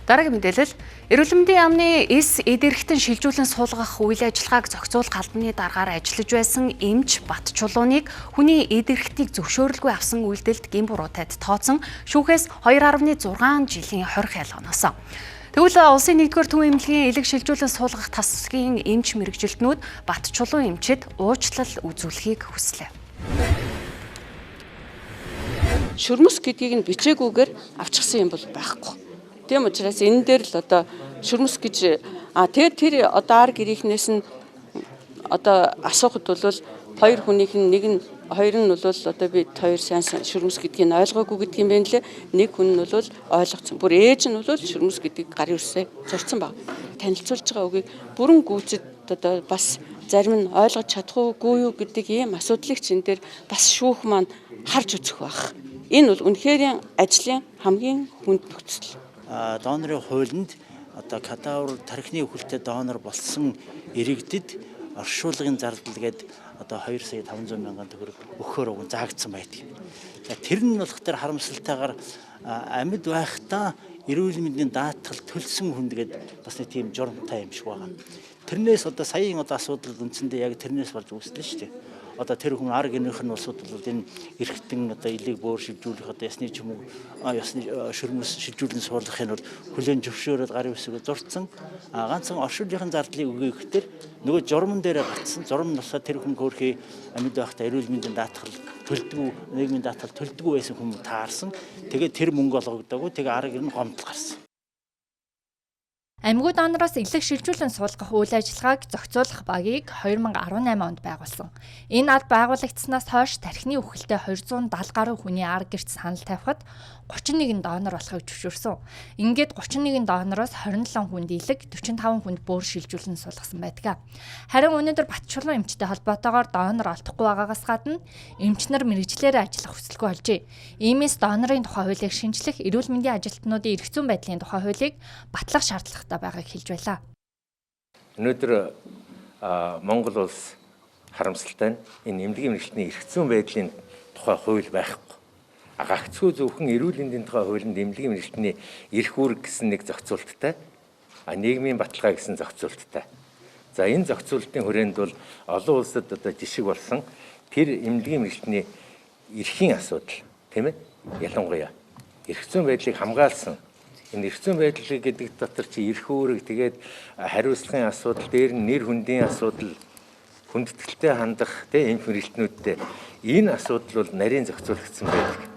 Дараагийн мэдээлэл: Эрүүл мэндийн яамны эс эд эрхтэн шилжүүлэн суулгах үйл ажиллагааг зохицуулах албаны даргаар ажиллаж байсан эмч Батчулууныг хүний эд эрхтнийг зөвшөөрөлгүй авсан үйлдэлд гэм буруутайд тооцсон шүүхээс 2.6 жилийн хорих ялгаа оносон. Тэгвэл улсын 1-р төв эмнэлгийн элэг шилжүүлэн суулгах тасгийн эмч мэргэжилтнүүд Батчулуун эмчид уучлал үзүүлэхийг хүслээ. Шөрмөс гэдгийг нь бичээгүйгээр авчихсан юм бол байхгүй. Тийм учраас энэ дээр л одоо шөрмөс гэж тэгээд тэр одоо ар гэрийнхнээс нь одоо асуухад бол хоёр хүнийх нь нэг нь хоёр нь бол одоо бид хоёр сайн шөрмөс гэдгийг ойлгоогүй гэдэг юм байна лээ. Нэг хүн нь бол ойлгоцсон. Бүр ээж нь бол шөрмөс гэдгийг гарын үсээ зурцсан баг. Танилцуулж байгаа үгийг бүрэн гүйцэд одоо бас зарим нь ойлгож чадахгүй юу гэдэг ийм асуудлыг чинь дээр бас шүүх маань харж үзэх байх. Энэ бол үнэхээр ажлын хамгийн хүнд нөхцөл. Донорын хуулинд одоо кадавр тархины үхэлтэй донор болсон иргэдэд оршуулгын зардал гээд одоо 2 сая 500 мянган төгрөг өгөхөөр уг заагдсан байдаг. За, тэр нь болох тэр харамсалтайгаар амьд байхдаа эрүүл мэндийн даатгал төлсөн хүнд гээд бас нэг тийм журамтай юм шиг байна. Тэрнээс одоо саяын одоо асуудал үндсэндээ яг тэрнээс болж үүслээ шүү дээ. Одоо тэр хүн ар гэрнийх нь улсууд бол энэ эрхтэн одоо элэг бөөр шилжүүлэх одоо ясны чүмэг, ясны шөрмөс шилжүүлэн суулгахын бол хүлээн зөвшөөрөөд гарын үсгээ зурцсан. Ганцхан оршуулгын зардлыг өгөөхтөр нөгөө журман дээр гацсан. Журам нь болохоор тэр хүн хөөрхий амьд байхдаа эрүүл мэндийн даатгал төлдгүү, нийгмийн даатгал төлдгүү байсан хүмүүс таарсан. Тэгээд тэр мөнгө олгогдоогүй. Тэгээ ар гэр нь гомдол гарсан. Амьгүй донороос элэг шилжүүлэн суулгах үйл ажиллагааг зохицуулах багийг 2018 онд байгуулсан. Энэ алба байгуулагдсанаас хойш тархины үхэлтэй 270 гаруй хүний ар гэрт санал тавихад 31 донор болохыг зөвшөөрсөн. Ингээд 31 донороос 27 хүнд элэг, 45 хүнд бөөр шилжүүлэн суулгасан байдаг. Харин өнөөдөр Батчулуун эмчтэй холбоотойгоор донор олдохгүй байгаагаас гадна эмч нар мэргэжлээрээ ажиллах хүсэлгүй болжээ. Иймээс донорын тухай хуулийг шинэчлэх, эрүүл мэндийн ажилтнуудын эрх зүйн байдлын тухай хуулийг батлах шаардлагатай байгааг хэлж байлаа. Өнөөдөр Монгол улс харамсалтай нь энэ эмнэлгийн мэргэжилтний эрх зүйн байдлын тухай хууль байхгүй. Гагцхүү зөвхөн эрүүл мэндийн тухай хуулинд эмнэлгийн мэргэжилтний эрх үүрэг гэсэн нэг зохицуулттай, нийгмийн баталгаа гэсэн зохицуулттай. За, энэ зохицуултын хүрээнд бол олон улсад одоо жишг болсон тэр эмнэлгийн мэргэжилтний эрхийн асуудал, тийм ээ, ялангуяа эрх зүйн байдлыг хамгаалсан. Энэ эрх зүйн байдал гэдэг дотор чи эрх үүрэг, тэгээд хариуцлагын асуудал, дээр нь нэр хүндийн асуудал, хүндэтгэлтэй хандах, тийм эмх мэргэжилтнүүдтэй энэ асуудал бол нарийн зохицуулагдсан байдаг.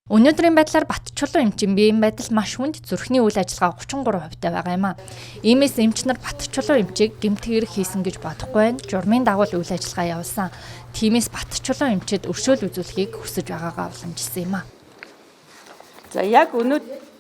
Өнөөдрийн байдлаар Батчулуун эмчийн биеийн байдал маш хүнд, зүрхний үйл ажиллагаа 33% таа байгаа юм а. Иймээс эмч нар Батчулуун эмчийг гэмтэх хэрэг хийсэн гэж бодохгүй байна. Журмын дагуу үйл ажиллагаа явуулсан. Тиймээс Батчулуун эмчид өршөөл үзүүлэхийг хүсэж байгаагаа уламжилсан юм а. За, яг өнөө